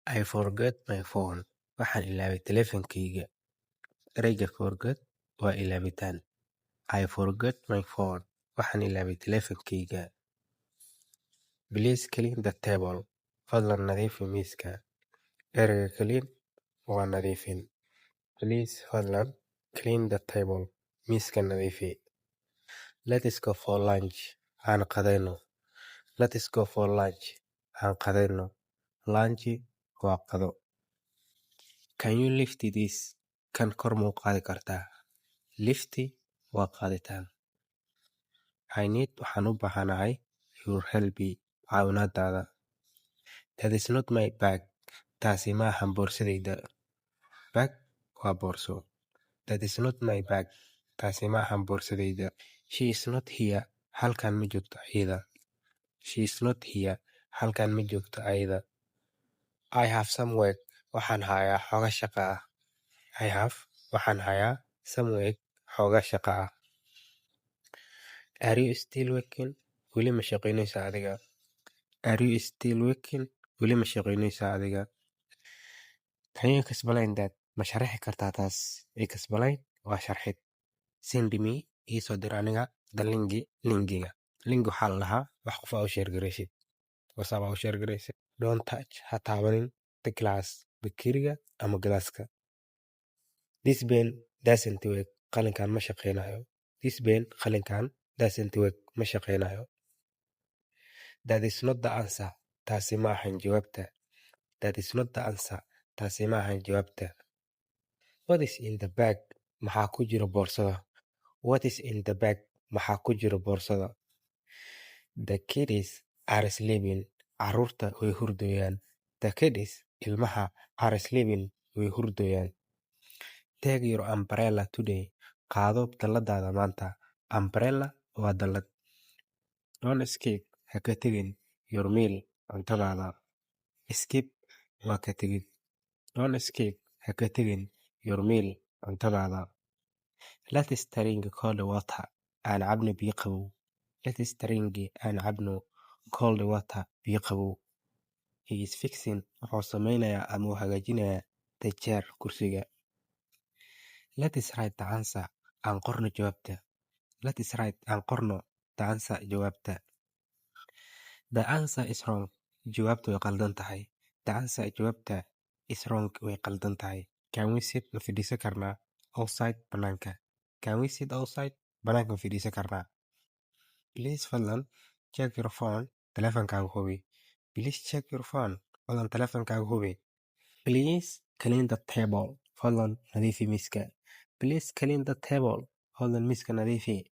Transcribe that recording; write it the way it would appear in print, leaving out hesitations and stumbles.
I forgot my phone. Waxaan ilaaway taleefankayga. Ereyga "forgot" waa ilaabitaan. I forgot my phone. Waxaan ilaaway taleefankayga. Please clean the table. Fadlan nadiifi miiska. Ereyga "clean" waa nadiifin. Please, fadlan, clean the table. Miiska nadiifi. Let us go for lunch. Aan qadayno. Let us go for lunch. Aan qadayno. Lunch waa qado. Can you lift this? Kan kor ma u qaadi kartaa? Lift waa qaaditaan. I need, waxaan u baahanahay, your help, caawinaadaada. That is not my bag. Taasi ma ahan boorsadayda. Bag waa boorso. That is not my bag. Taasi ma ahan boorsadayda. She is not here. Halkan ma joogto ayada. She is not here. Halkan ma joogto ayada. I have some work. Waxaan hayaa xoogaa shaqo ah. I have, waxaan hayaa, some work, xoogaa shaqo ah. Are you still working? Weli ma shaqaynaysaa adiga? Are you still working? Weli ma shaqaynaysaa adiga? Can you explain that? Ma sharaxi kartaa taas? Explain waa sharxid. Send me, ii soo dir aniga, the link, linkiga. Link waxaa la dhahaa wax qof aa u share garaysid. WhatsApp aa u share garaysid. Don't touch, ha taabanin, the glass, bakeriga ama galaaska. This pen doesn't work. Qalinkan ma shaqeynayo. This pen, qalinkan, doesn't work, ma shaqeynayo. That is not the answer. Taasi ma ahan jawaabta. That is not the answer. Taasi ma ahan jawaabta. What is in the bag? Maxaa ku jira boorsada? What is in the bag? Maxaa ku jira boorsada? The kids are sleeping. Carruurta way hurdayaan. The kids, ilmaha, are sleeping, way hurdayaan. Take your umbrella today. Qaado dalladaada maanta. Umbrella waa dallad. Don't skip, ha ka tegin, your meal, cuntadaada. Skip waa ka tegid. Don't skip, ha ka tegin, your meal, cuntadaada. Let us drink cold water. Aan cabno biyo qabow. Let us drink, aan cabno, cold water, biyo qabow. He is fixing, wuxuu sameynayaa ama uu hagaajinayaa, the chair, kursiga. Let us write the answer. Aan qorno jawaabta. Let us write, aan qorno, the answer, jawaabta. The answer is wrong. Jawaabtu way qaldan tahay. The answer, jawaabta, is wrong, way qaldan tahay. Can we sit, ma fadhiisan karnaa, outside, banaanka? Can we sit outside? Banaanka ma fadhiisan karnaa? Please, fadlan, check your phone. Taleefankaaga hubi. Please check your phone. Fadlan taleefankaaga hubi. Please clean the table. Fadlan nadiifi miiska. Please clean the table. Fadlan miiska nadiifi.